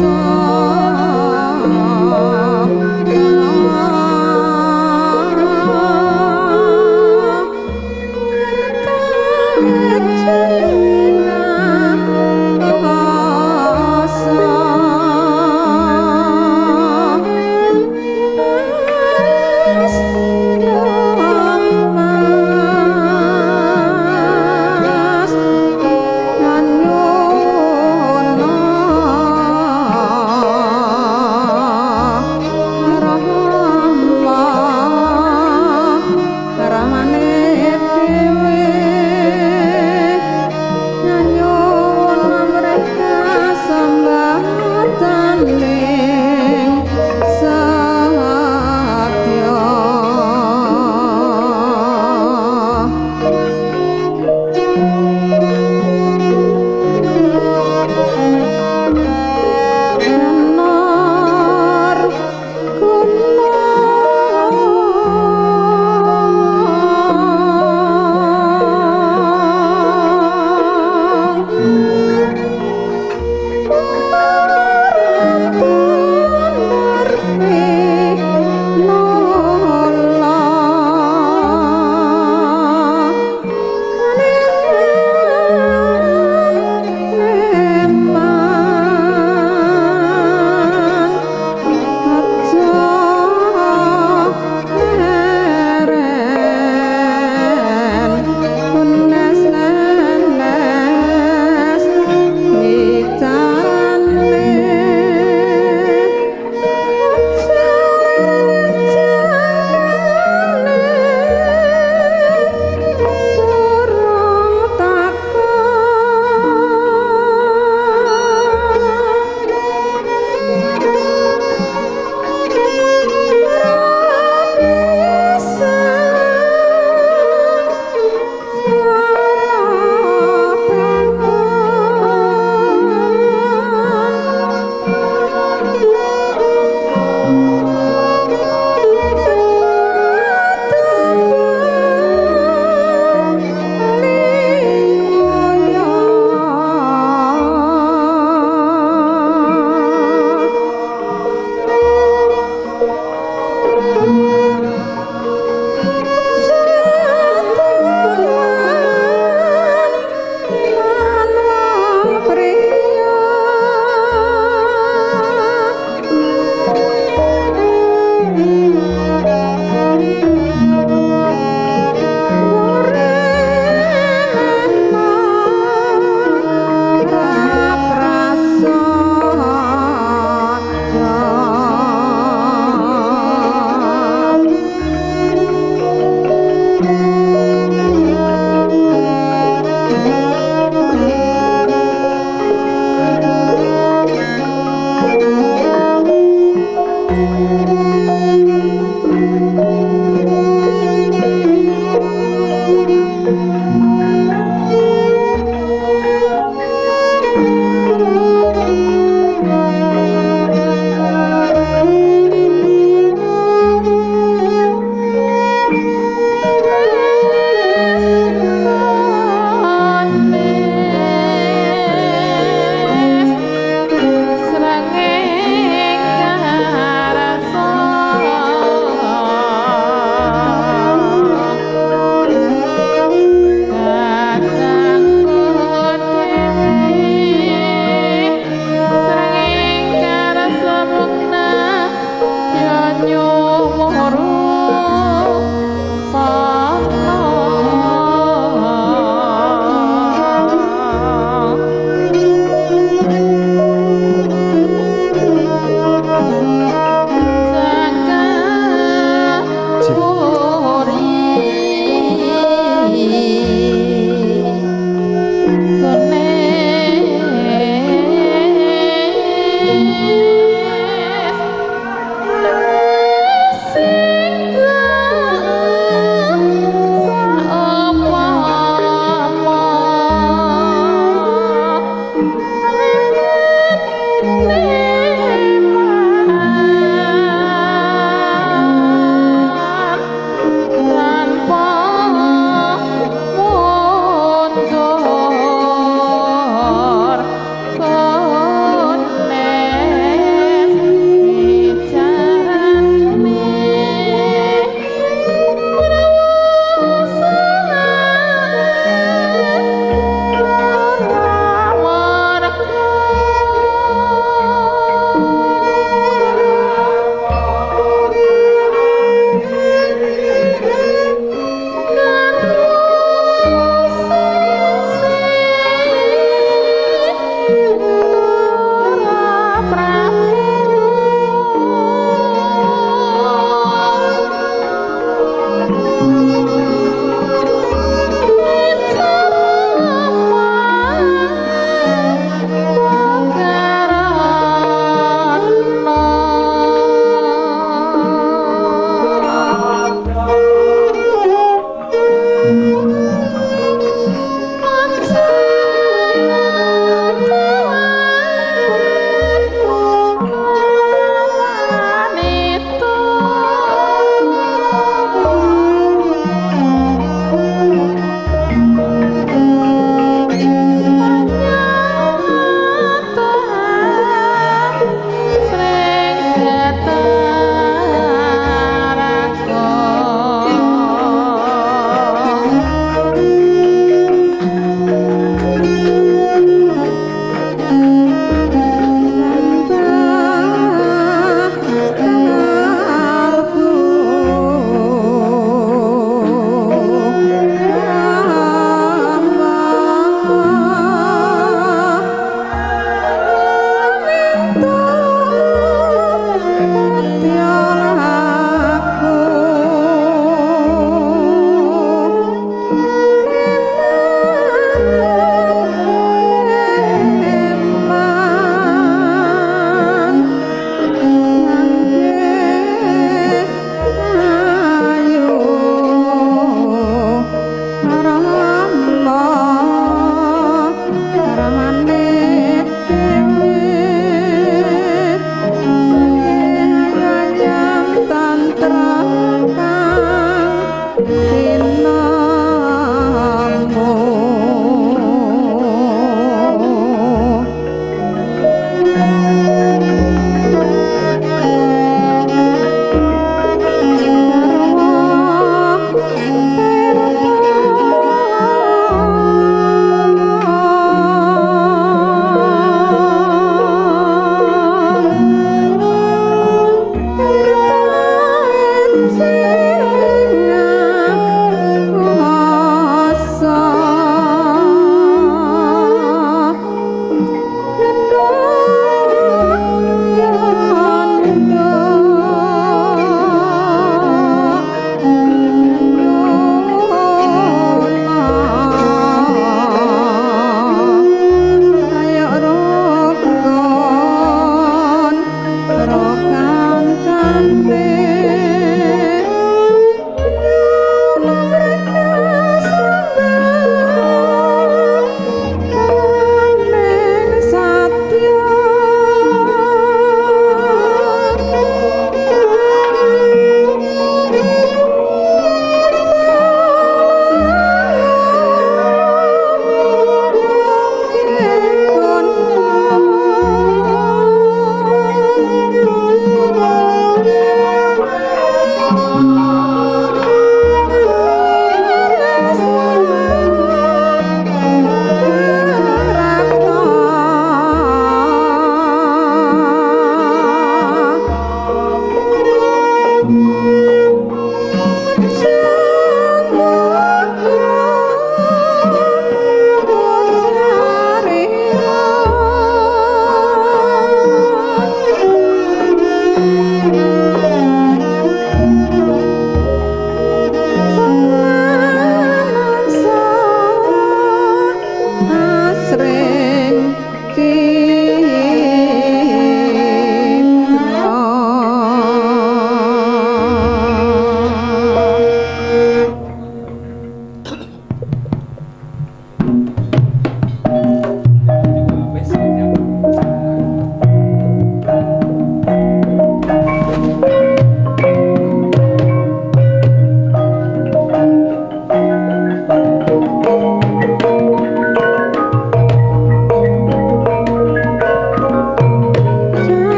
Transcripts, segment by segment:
Mas.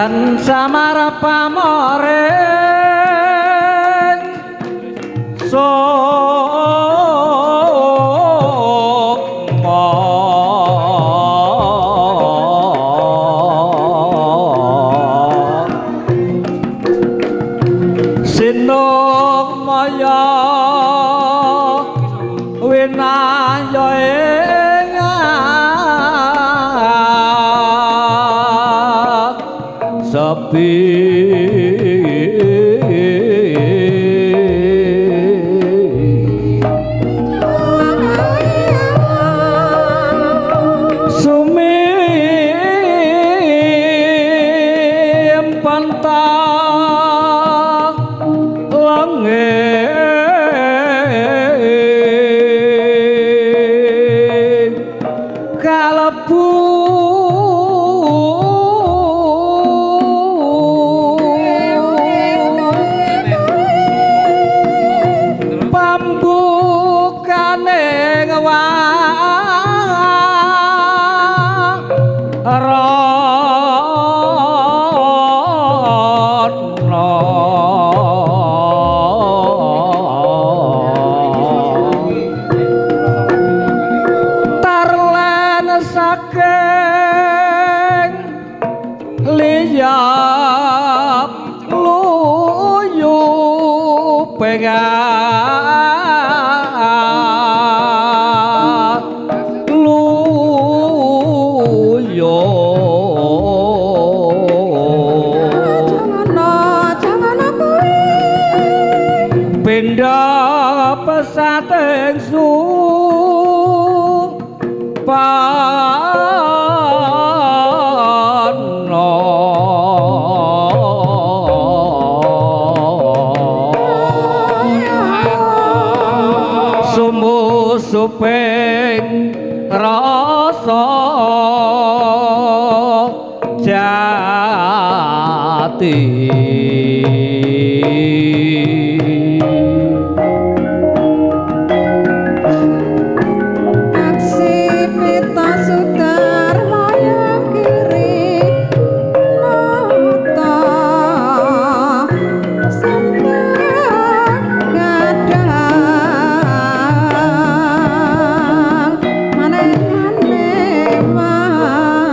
Kinten samar pamoring sukma sinung maya winaya ing sepi. Sumimpanta lenging kalebu pambukane warana tarlen saking liyap luyu pengan luyu. Jangan kuwi. Pindah pesating supana sumusuping rasa jati. Aksi Pita Sudarmaya kiri nata sampai gadang maneh-maneh mah.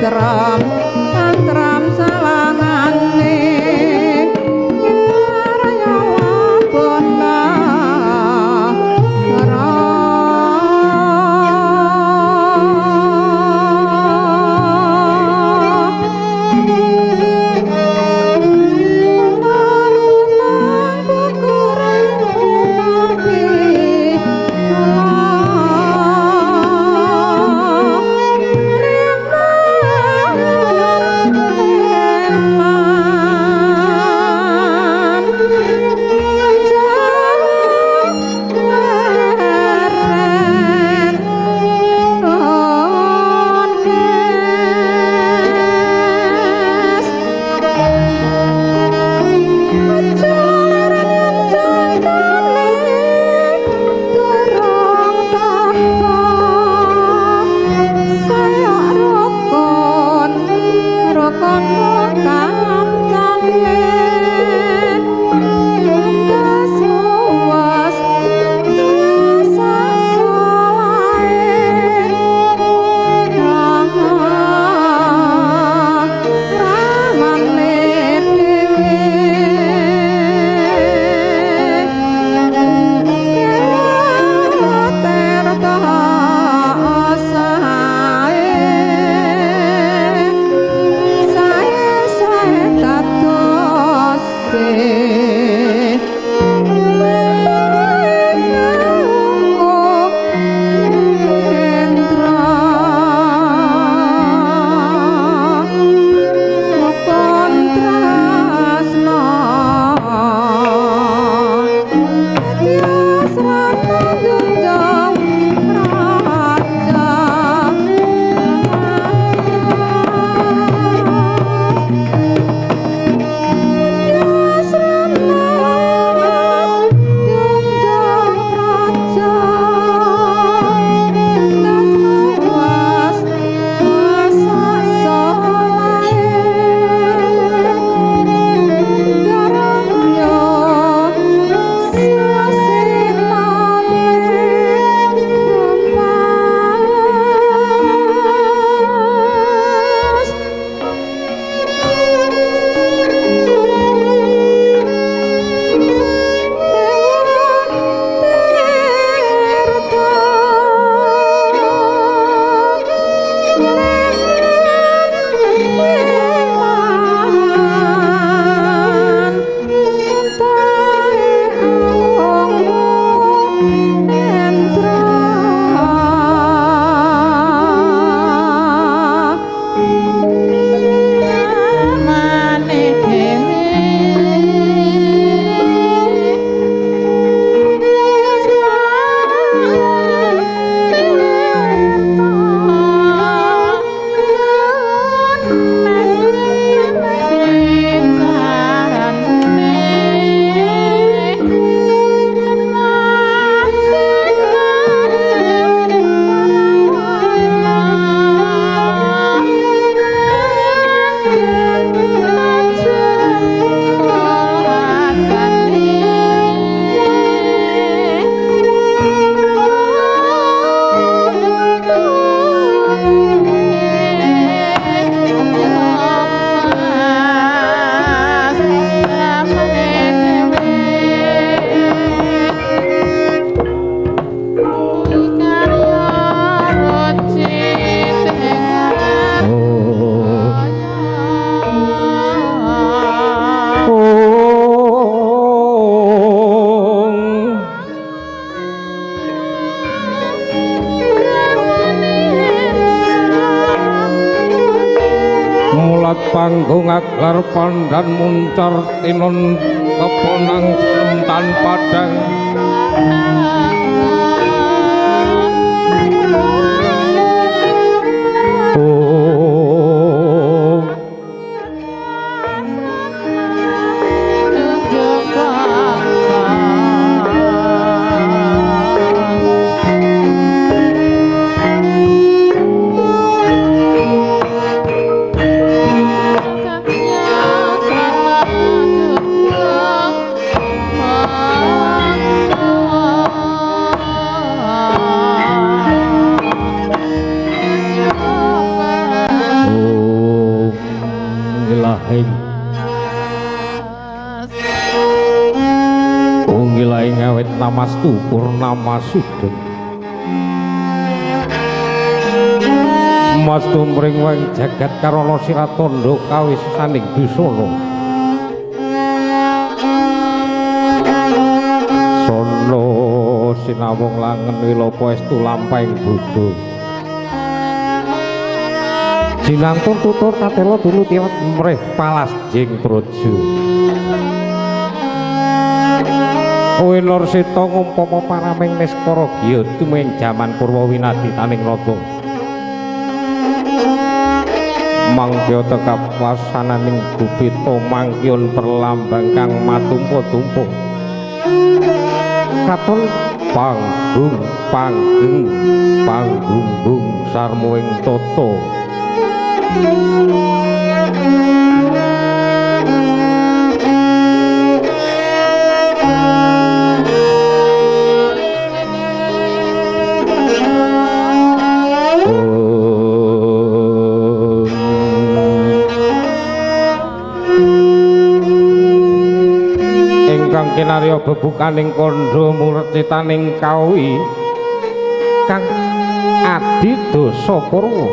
Tentrem tentrem sawangane Arya labana. Panggung aglar pandan muncar tinon keponang tan padang. Oh. Ing Ungilaing awit namastu purnama sudeng Mastu mring wang jagat karana siratandha kawisaning dusana Sono sinawung langen wilapa estu lampahing bodho Jinantun tutur tatela tulu tiwat mrih palas jing praja Winur sita ngumpama paraming niskara giya tuming jaman purwa winadi taning rata Mangkya tekap wasananing gupita mangkyon perlambang kang matumpa-tumpa katon panggung panggeng panggumbung sarmuing tata Ingkang kinarya bebukaning kandha murcitaning kawi kang adi dasa purwa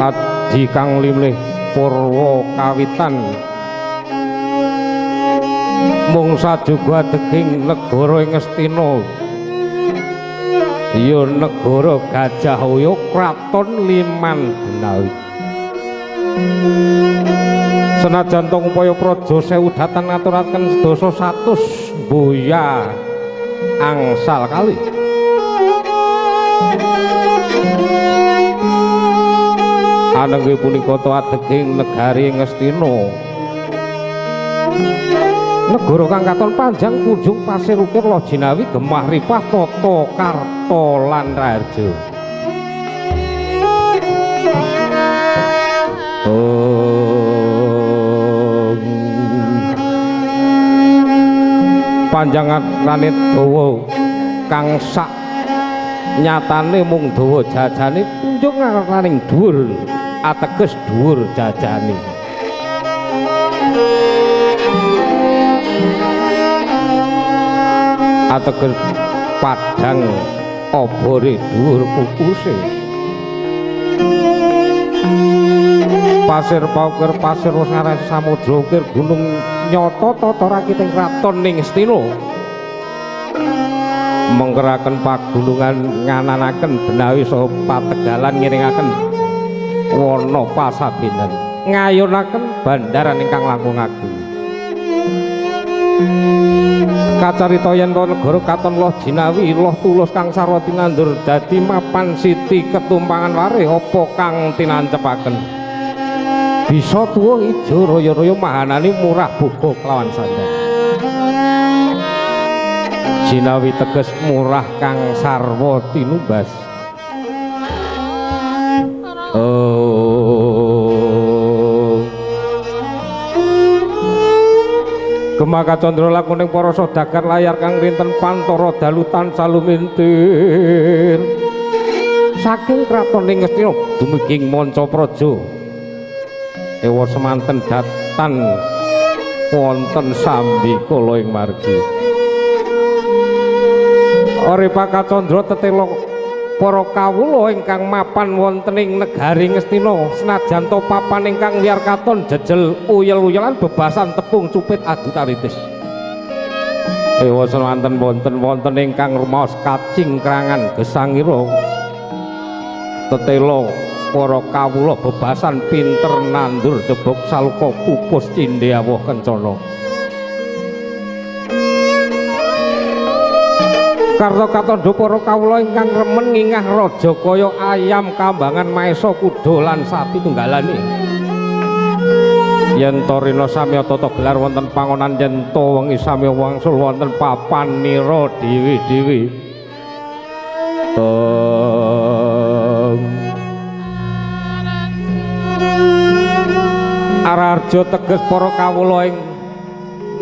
adi kang limlih purwa kawitan mung sajuga adeging negara ing Ngastina ya negara Gajah Waya kraton Liman Denawi senajan tong upaya praja sewu datan ngaturaken sedasa 100 boya angsal kali anengge punika ta adeging negari Ngastina negara kang katon panjang kunjung pasir ukir loh jinawi gemah ripah tata karta lan raharja. Panjang atrane dawa kang sak nyatane mung dawa jajane kunjung atraning dhuwur ateges dhuwur jajane. Ateges padhang obore dhuwur pupuse. Pasir paukir pasir wis ngarep samudra ukir gunung nyata tata rakiting kraton ning Ngastina. Mengkeraken pagunungan ngananaken benawi saha pategalan ngiringaken wana pasabinan ngayunaken bandaran ingkang langkung agung. Kacarita yen to negara katon loh jinawi loh tulus kang sarwa tinandur dadi mapan siti ketumpangan warih apa kang tinancepaken bisa tuwa ijo raya-raya mahanane murah boga kelawan sandan. Jinawi teges murah kang sarwa tinumbas. Gemah kacandra lakuning para saudagar layar kang rinten pantara dalu tansah lumintir saking kraton ing Ngastina dumugi ing manca praja ewa semanten datan wonten sambikala ing margi. Arepa kacandra tetela para kawula ingkang mapan wonten ing negari Ngastina senajan to papan ingkang liar katon jejel uyel-uyelan bebasan tepung cupit adu taritis. Ewa semanten wonten wonten ingkang rumaos kacing krangan gesangira tetela para kawula bebasan pinter nandur debok saluka pupus cindhe awoh kencana. Karta katandha para kawula ingkang remen ngingah raja kaya ayam kambangan maesa kuda lan sapi tunggalane. Yen to rina samya tata gelar wonten pangonan yen to wengi samya wangsul wonten papan nira dewi-dewi. Ararja teges para kawula ing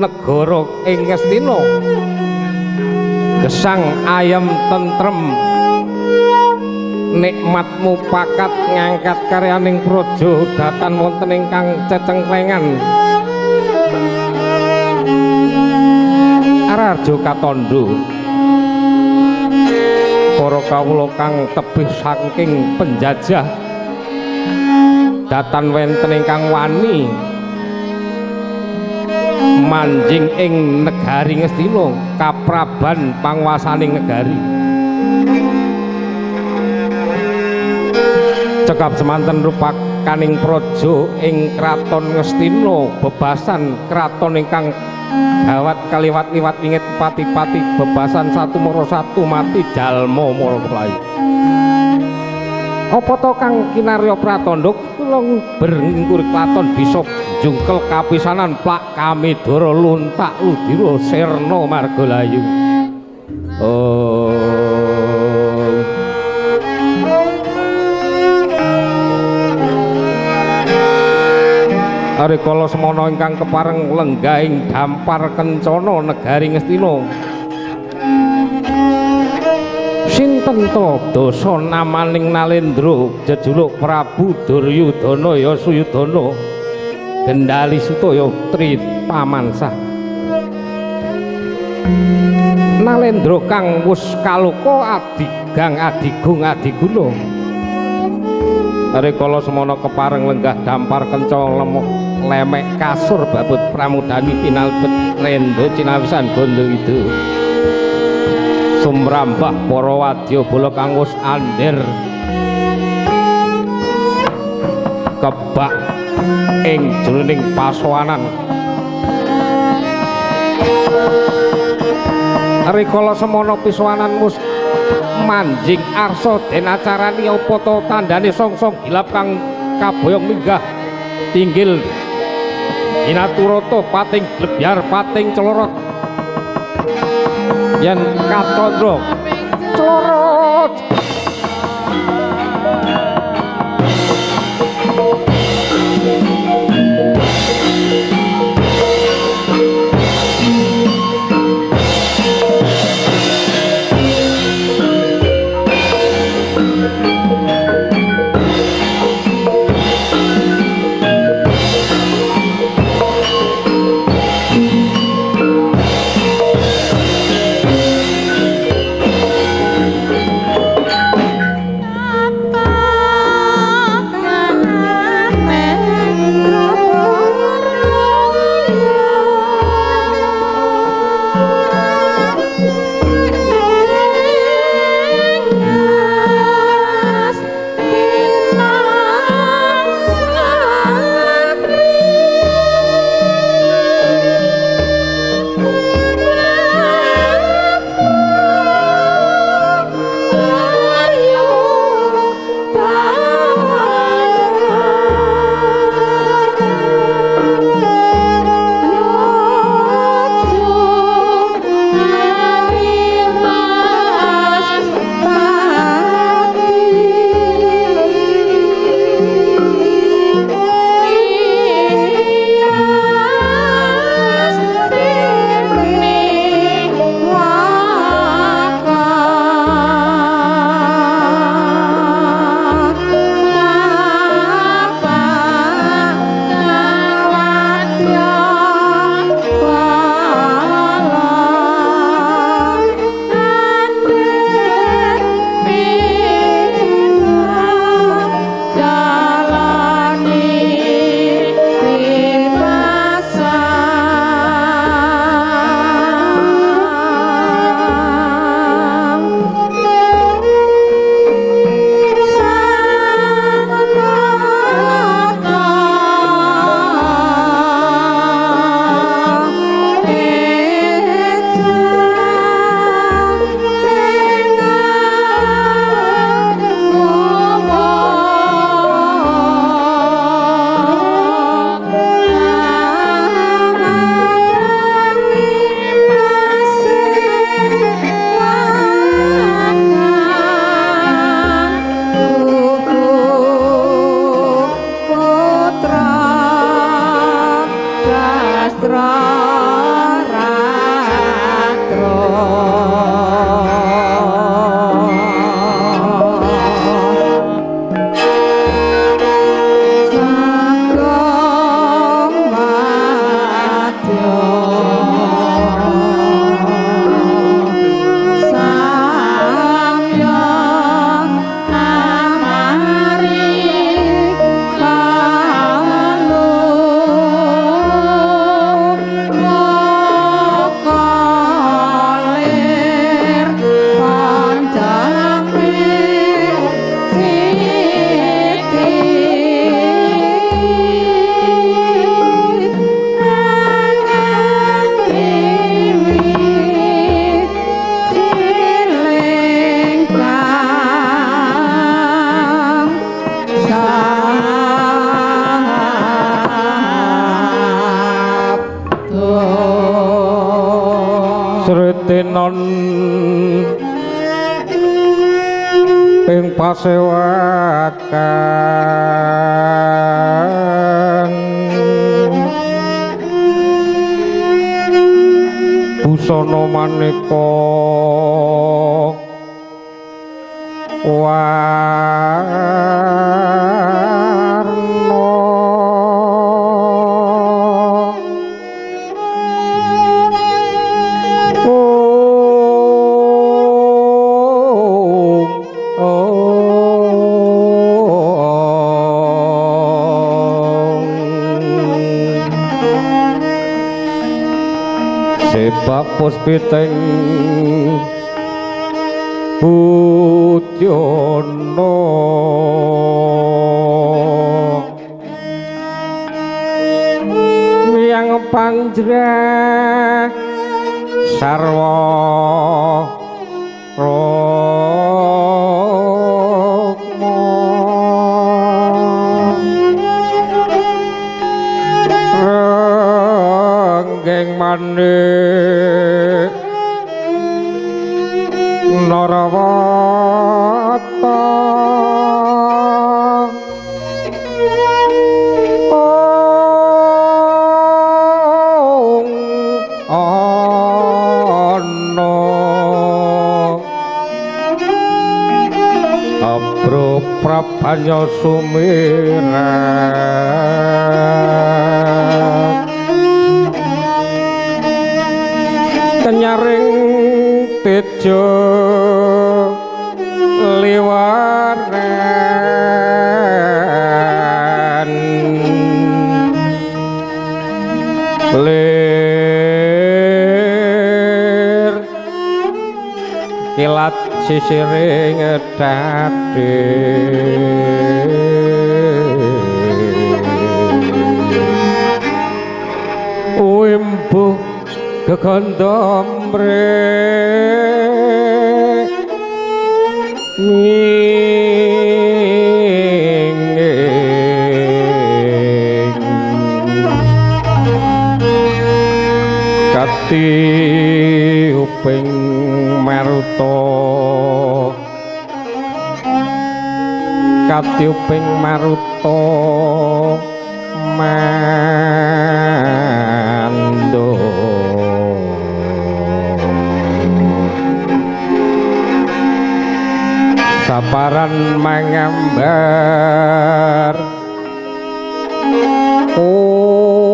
negara ing Ngastina. Gesang ayem tentrem Nikmat mupakat ngangkat karyaning praja datan wonten ingkang cecengklengan Ararjo Katondo. Para kawula kang tebih saking penjajah datan wonten ingkang wani manjing ing negari Ngastina kapraban panguwasaning negari. Cekap semanten rupakaning praja ing kraton Ngastina bebasan kraton ingkang gawat kaliwat-liwat wingit pati-pati bebasan satu mara satu mati jalma mara keplayu. Apa to kang kinarya pratandha kula nguber nguri klaton bisa jungkel kapisanan plak kamidara luntak ludira sirna margalayu. Oh. Rikala semana ingkang kepareng lenggah ing dampar kencana negari Ngastina. Sinten to dasa namaning Nalendra jejuluk Prabu Duryudana ya Suyudana Gendali Suta ya Tri Pamansah. Nalendra kang wus kaloka adigang adigung adiguna. Rikala semana kepareng lenggah dampar kenca lemok lemek kasur babut pramudani pinalbet rendo cinawisan gondo itu sumrambah para wadya bala kang wus andher kebak ing jroning pasowanan. Rikala semana pisowanan wus manjing arsa den acarani apa to tandane songsong gilap kang kaboyong minggah tinggil inaturata pating glebyar pating celorot yen kacandra celorot. Kadenon ing pasewakan busana maneka warna sebab puspiting budyana yang panjrah sarwa rukma renggeng manik Narawata ong ana abro prabanya sumirat kenyaring tejo liwaran lir kilat sisiring dadi wimbuh gegandham ing katiuping maruta katiuping maruta mando saparan mangambar ungat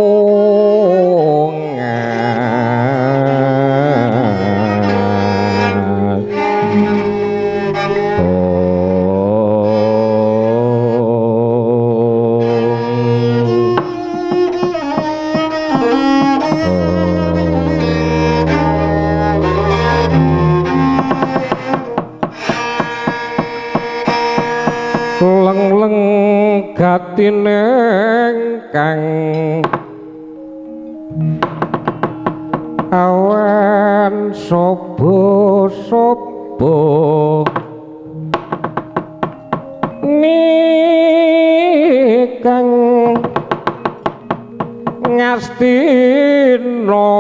leng-leng gatine kang awan sobo-sobo nikang ngastina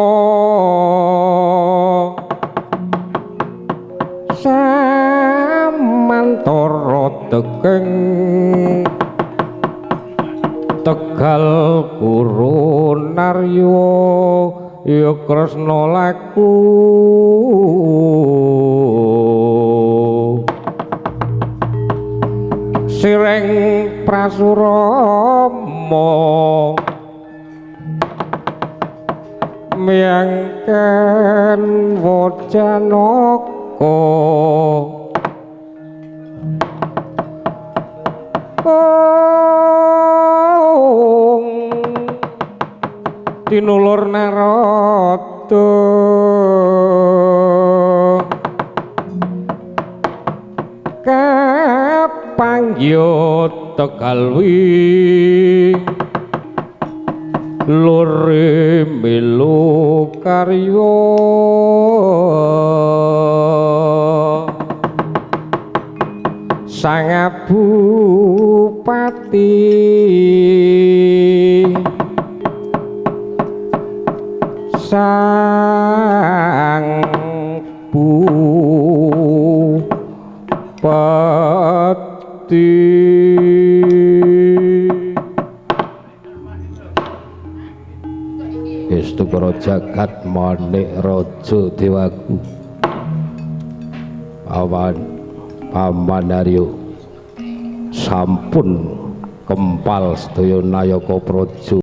samantara tekeng Tegal Guru Naryo ya Kresna laku sireng prasurama miyangken wajanaka tinulur Narada kapanggya Tegalwi lore melu karya Sang Bupati Sang Bathara Jagat Manik Raja Dewaku. Paman Paman Aryo sampun kempal sedaya nayaka praja.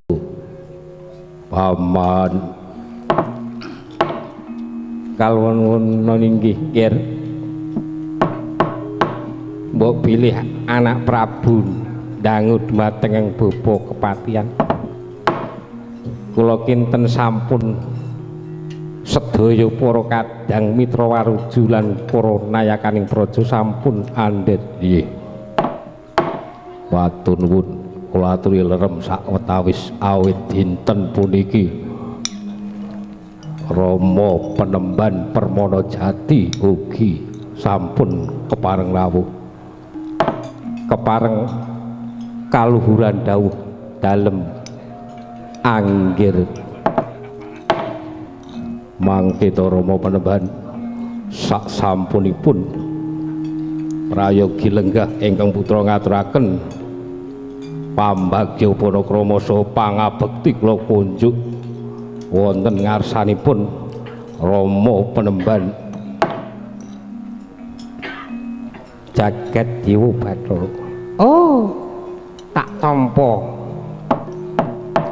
Paman kalwon inggih ger. Mbok bilih anak Prabu dangu dumateng ing bapa kepatihan. Kula kinten sampun sedaya para kadang mitra waruju lan para nayakaning praja sampun andhet. Nggih. Matur nuwun, kula aturi lerem sawetawis awit dinten puniki. Rama Penemban Permana Jati ugi sampun kepareng rawuh. Kepareng kaluhuran dawuh dalem anggir mangke Rama Penemban sak sampunipun prayogi lenggah ingkang putra ngaturaken pambagya panakrama saha pangabekti kula kunjuk wonten ngarsanipun Rama Penemban Jagat Dewa Bathara. Oh, tak tampa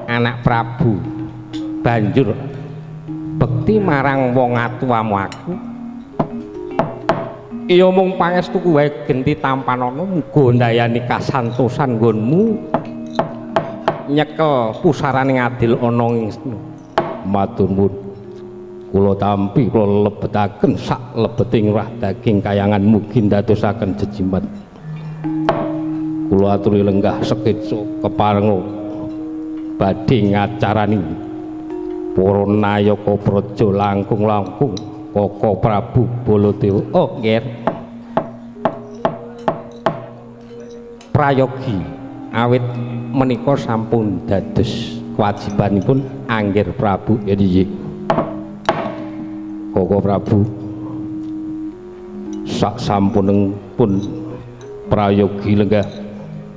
anak Prabu banjur bekti marang wong atuwamu aku. Iya mung pangestuku wae genti tampanana muga ndayani kasantosan nggonmu nyekel pusarane ngadil ana ing matur nuwun. Kula tampi kula lebetaken sak lebeting rah daging kayangan mugi ndadosaken jejimat. Kula aturi lenggah sekeca keparenga badhe ngacarani para nayaka praja langkung-langkung Koko Prabu Baladewa. Oh nggih. Prayogi awit menika sampun dados kewajibanipun anggir Prabu. Nggih. Koko Prabu sak sampunipun prayogi lenggah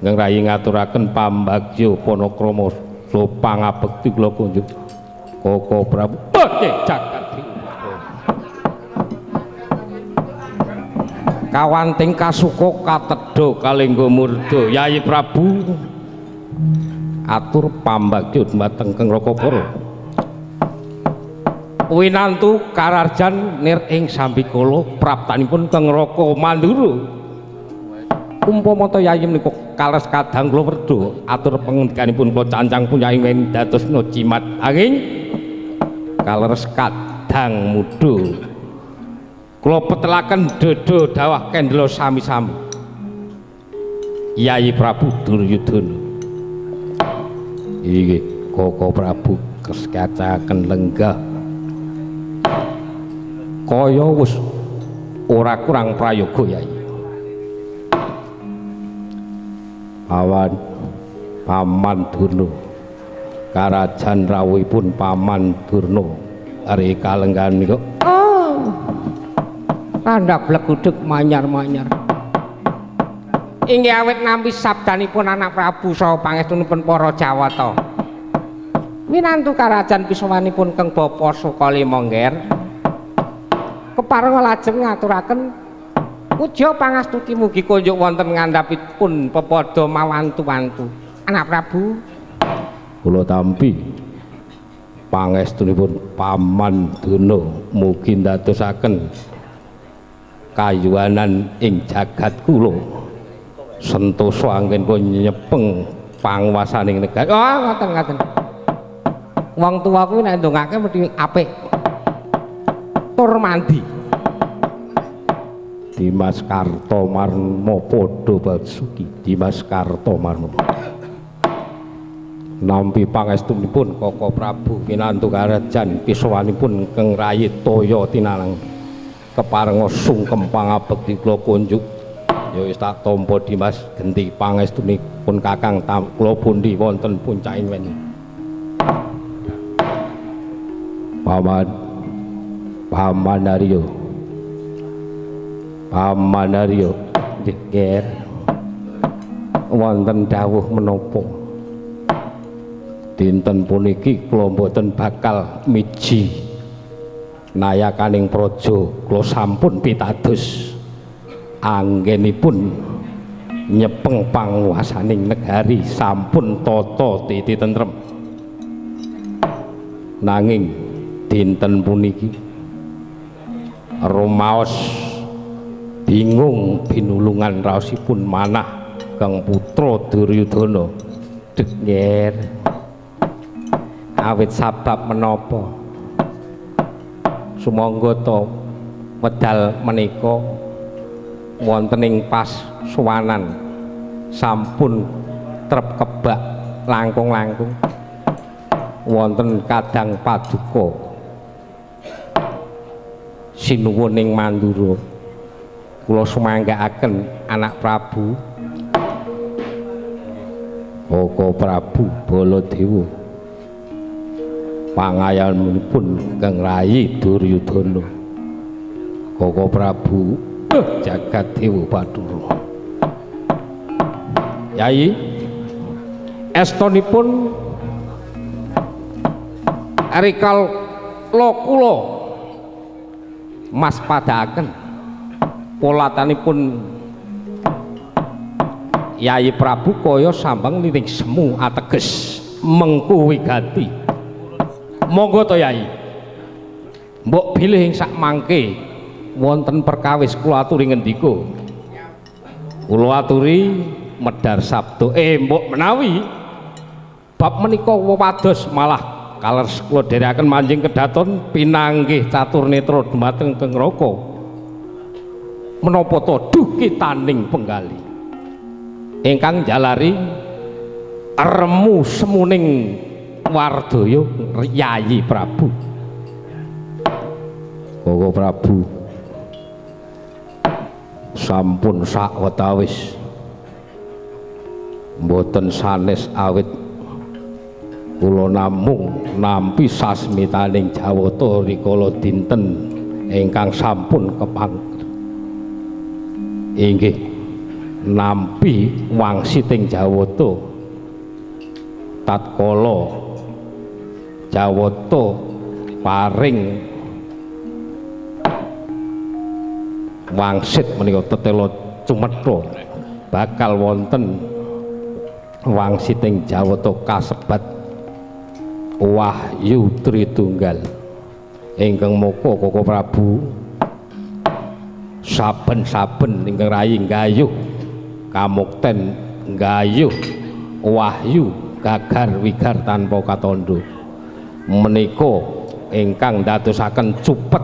ngrayi ngaturaken pambagya panakrama saha pangabekti kula kunjuk Koko Prabu. Oke, jagat kawanting kasuka katedha kalengga murda Yayi Prabu atur pambagya dumateng Keng Rakapara. Winantu kararjan nir ing sambikala praptanipun Keng Raka Mandura. Umpama ta Yayi menika kales kadang kula werda atur pengendikanipun kula cancang punyayi wen dadosna jimat angin kaleres kadang muda. Kula petelaken dodo dawah kendla sami-sami Yayi Prabu Duryudana. Inggih Koko Prabu keskacaken lenggah kaya wis ora kurang prayoga Yayi. Awan Paman Durna karajan rawuhipun Paman Durna ari kalenggahan nika. Oh, kandak blegudeg manyar-manyar. Inggih awit nampi sabdanipun anak Prabu saha pangestunipun para Jawata. Winantu karajan pisowanipun Keng Bapa Sukalima ngger. Keparenga lajeng ngaturaken puja pangastuti mugi kunjuk wonten ngandhapipun pepadha mawantu-wantu. Anak Prabu kula tampi pangestunipun Paman Durna mugi ndadosaken kayuwanan ing jagat kula sentosa anggenipun nyepeng panguwasaning negara. Oh, ngoten ngoten. Wong tuwa kuwi nek ndongake mesti apik. Tur mandi. Dimas Kartomarmo padha basuki Dimas Kartomarmo. Nampi pangestunipun Koko Prabu winantu karajan pisowanipun Keng Rayi Toya Tinalang keparenga sungkem pangabekti kula kunjuk. Ya wis tak tampa Dimas genti pangestunipun Kakang kula pundi wonten puncaking weni. Paman Paman Aryo Paman Aryo nggih wonten dawuh menapa? Dinten puniki kula mboten bakal miji nayakaning praja. Kula sampun pitados anggenipun nyepeng panguwasaning negari sampun tata titi tentrem. Nanging dinten puniki rumaos bingung binulungan raosipun manah Kang Putra Duryudana. Dek nger, awit sabab menapa sumangga ta wedal menika wonten ing pasuwanan sampun trep kebak langkung-langkung wonten kadang paduka sinuwun ing Mandura. Kula sumanggaaken anak Prabu Koko Prabu Baladewa pangayanipun Kang Rayi Duryudana. Koko Prabu jagat dewa Bathara. Yai, estonipun rikala kula mas padaaken polatanipun Yayi Prabu kaya sambang liring semu ateges mengku wigati. Monggo to Yayi, mbok bilih ing sak mangke wonten perkawis kula aturi ngendika. Kula aturi medhar sabda, mbok menawi bab menika wewados malah kaleres kula dherekaken manjing kedaton pinanggih catur netra dumateng Kang Raka. Menapa to duh kitaning penggali ingkang jalari remu semuning wardaya Yayi Prabu. Koko Prabu sampun sawetawis mboten sanes awit kula namung nampi sasmitaning Jawata rikala dinten ingkang sampun kepang inggih nampi wangsiting Jawata tatkala Jawata paring wangsit menika tetela cumetha bakal wonten wangsiting Jawata kasebat Wahyu Tritunggal ingkang moko Koko Prabu saben-saben ingkang rayi nggayuh kamukten nggayuh wahyu gagar wigar tanpa katandha menika ingkang ndadosaken cupet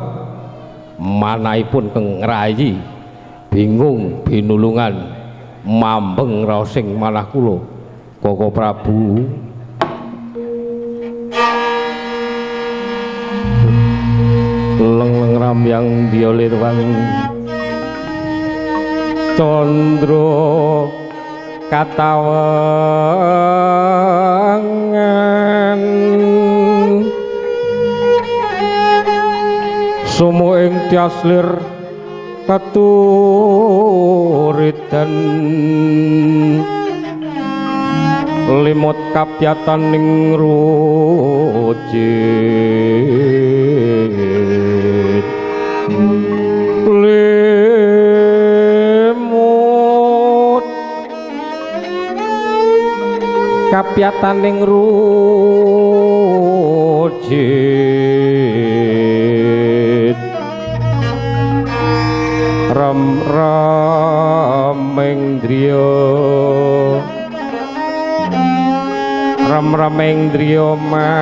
manahipun keng rayi bingung binulungan mambeng raosing manah kula Koko Prabu. Leng-leng ramyang diolir wang candra katawengan sumu ing tiaslir katuridan limut kapyataning rujit limut kapyataning rujit rem reming driya rem reming driya manawung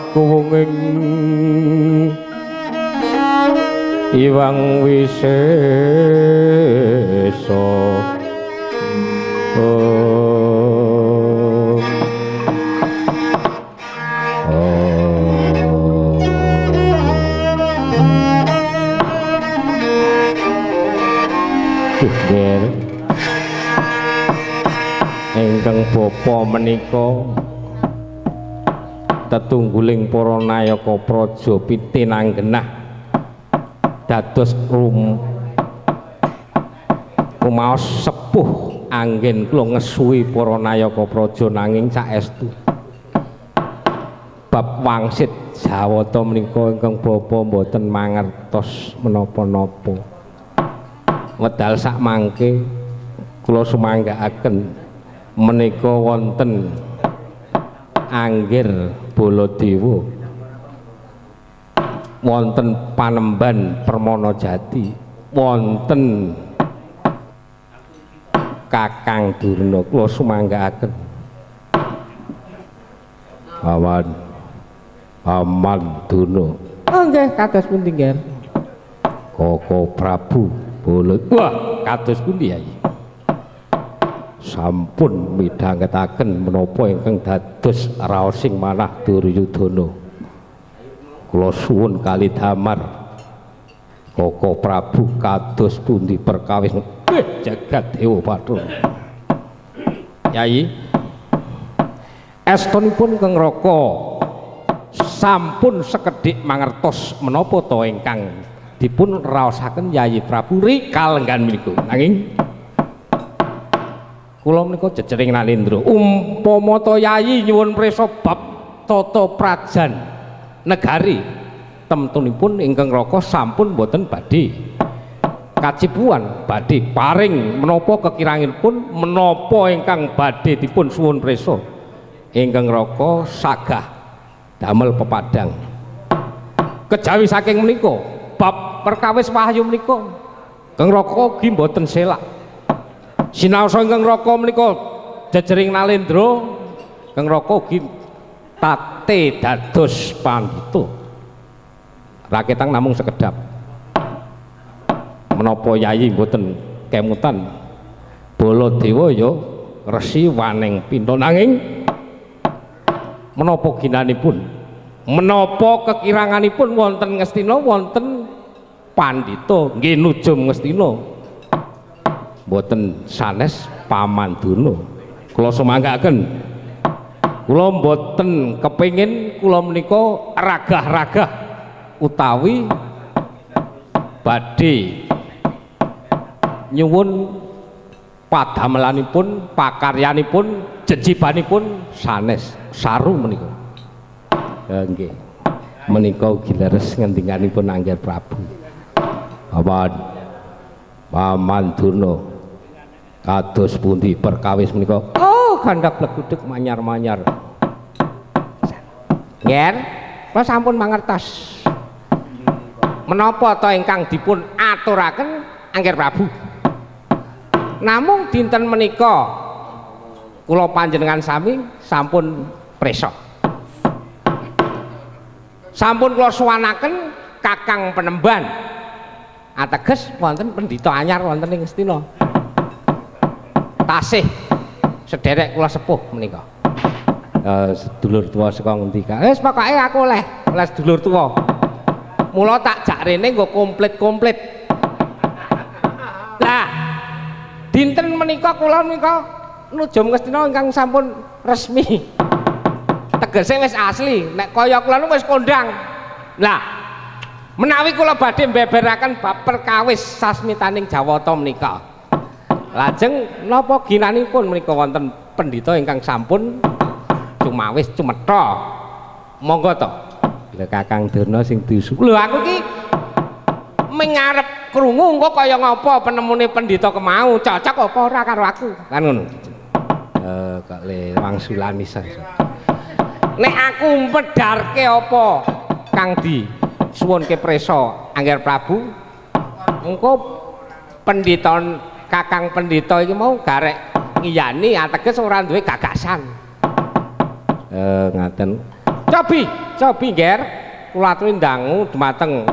kakuwunging iwang wisesa. Ingkang bapa menika tetungguling para nayaka praja pitinanggenah Dados rumaos sepuh anggen kula ngesuwi para nayaka praja, nanging saestu bab wangsit Jawata menika ingkang bapa mboten mangertos menapa-napa. Wedal sak mangke kula sumanggaaken menika wonten Anggir Baladewa, wonten Panemban Permana Jati, wonten Kakang Durna, kula sumanggaaken. Awan Paman Durna. Oh nggih, kados pundi, Nger? Koko Prabu Bala. Wah, kados pundi, Yai? Sampun midhangetaken menapa ingkang dados raosing manah Duryudana. Kula suwun kali damar Koko Prabu, kados pundi perkawis jagat dewa bathara. Yai, estunipun Kang Raka sampun sekedhik mangertos menapa to ingkang dipun raosaken Yayi Prabu rikalenggan menika. Nanging kula menika jejering nalendra, umpama to Yayi nyuwun prisa bab tata prajan negari, temtunipun ingkang Raka sampun boten badhe kacipuan, badhe paring menapa kekiranganipun, menapa ingkang badhe dipun suwun prisa, ingkang Raka sagah damel pepadang. Kejawi saking menika bab perkawis wahyu menika Kang Raka ugi mboten selak. Sinaosa ingkang Raka menika jejering nalendra, Kang Raka ugi tate dados pandhita. Raketang namung sekedap. Menapa Yayi mboten kemutan? Baladewa ya resi waning pinta, nanging menapa ginanipun, menapa kekiranganipun wonten Ngastina wonten pandhita nggih nujum Ngastina mboten sanes Paman Durna. Kula sumanggaaken, kula mboten kepengin kula menika ragah-ragah utawi badhe nyuwun padamelanipun, pakaryanipun, jejibanipun sanes saru menika. Nggih. Menika ugi leres ngendikanipun Angger Prabu. Paman Paman Durna, kados pundi perkawis menika? Oh, gandak blegudeg manyar-manyar. Nger, kula sampun mangertos. Menapa ta ingkang dipun aturaken Angger Prabu? Namung dinten menika kula panjenengan sami sampun presa. Sampun kula suwanaken Kakang Penemban. Ateges wonten pendhita anyar wonten ing Ngastina. Tasih sederek kula sepuh menika. Sedulur tuwa saka ngendi ka? Wis pokoke aku oleh sedulur tuwa. Mula tak jak rene nggo komplit-komplit. Lah, dinten menika kula menika nujum Ngastina ingkang sampun resmi. Tegese wis asli, nek kaya kula niku wis kondang. Lah, menawi kula badhe mbeberaken bab perkawis sasmitaning Jawata menika. Lajeng napa ginanipun menika wonten pendhita ingkang sampun cumawis cumetha. Monggo to. Lha Kakang Durna sing diusu. Lho aku ki mengarep krungu engko kaya ngapa penemune pendhita kemau, cocok apa ora karo aku. Kan ngono. Kok le wangsulan iso. Nek aku medharke apa kang di suwunke prisa Angger Prabu, engko pendhita Kakang Pendhita iki mau garek ngiyani, ateges ora duwe gagasan. Ngaten. Cobi, cobi Ngger, kula aturi ndangu dumateng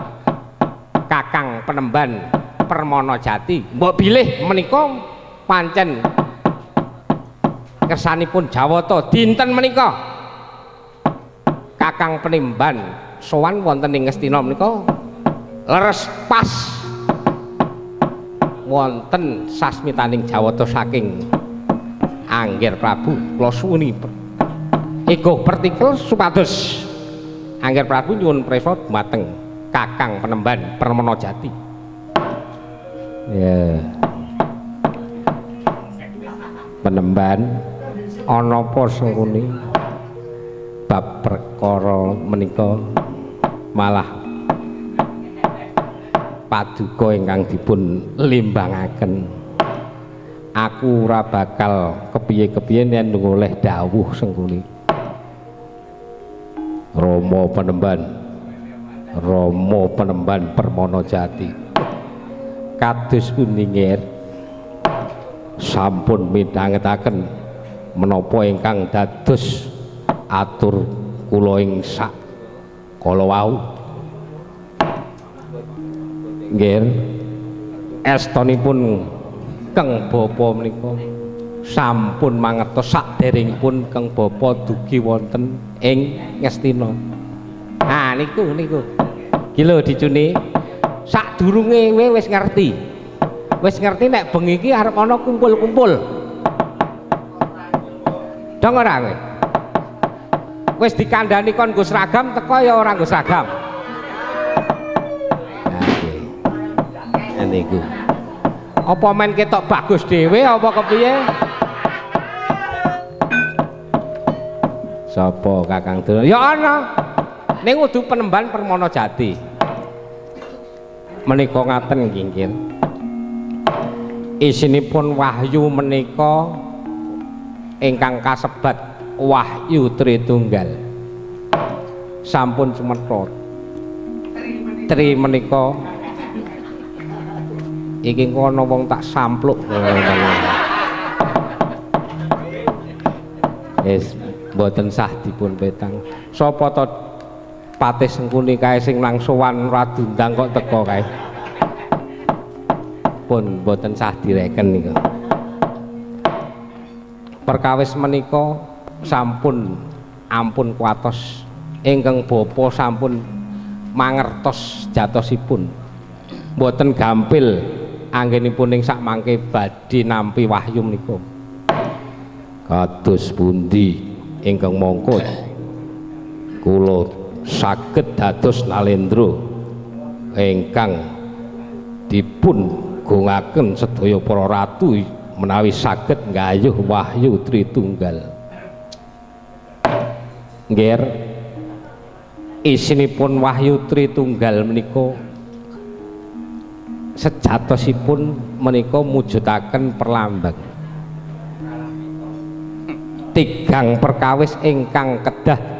Kakang Penemban Permana Jati. Mbok bilih menika pancen kersanipun Jawata dinten menika. Kakang Penemban sowan wonten ing Ngastina menika leres pas wonten sasmitaning Jawata saking Angger Prabu. Kula suwuni ego pertikel supados Angger Prabu nyuwun prisa dumateng Kakang Penemban Permana Jati. Ya. Penemban ana apa Sengkuni? Bab perkara menika malah paduka ingkang dipun limbangaken. Aku ora bakal kepiye-kepiye yen oleh dawuh Sengkuni. Rama Penemban, Rama Penemban Permana Jati. Kados pundi nggih? Sampun midhangetaken menapa ingkang dados atur kula ing sak kala wau. Nggih, estonipun Keng Bapa menika sampun mangertos saderengipun Keng Bapa dugi wonten ing Ngastina. Ah niku niku. Iki lho dicune. Sadurunge kowe wis ngerti. Wis ngerti nek bengi iki arep ana kumpul-kumpul. Dong ora kowe? Wis dikandhani kon nggo seragam teko ya ora nggo seragam. Nah niku. Apa men ketok bagus dhewe apa kepiye? Sapa Kakang Durna? Ya ana. Ning kudu Penemban Permana Jati. Menika ngaten nggih. Isinipun wahyu menika ingkang kasebat Wahyu Tritunggal. Sampun sumetha. Tri menika iki engko ana wong tak sampluk. Wis mboten sah dipun petang. Sapa to Patih Sengkuni kae sing nang sowan ora diundang kok teko kae. Pun mboten sah direken niku. Perkawis menika sampun ampun kuatos ingkang bapa sampun mangertos jatosipun. Mboten gampil anggenipun ing sakmangke badhe nampi wahyu menika. Kados pundi ingkang mangka kula saged dados nalendra ingkang dipun gungaken sedaya para ratu menawi saged nggayuh wahyu Tritunggal. Nggih, isinipun wahyu Tritunggal menika sejatosipun menika mujudaken perlambang tigang perkawis ingkang kedah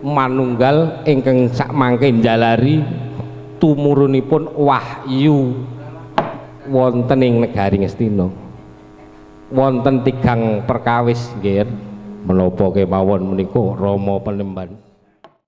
manunggal ingkang sakmangke njalari tumurunipun wahyu wonten ing negari Ngastina. Wonten tigang perkawis nggih, menapa kemawon menika Rama Penemban.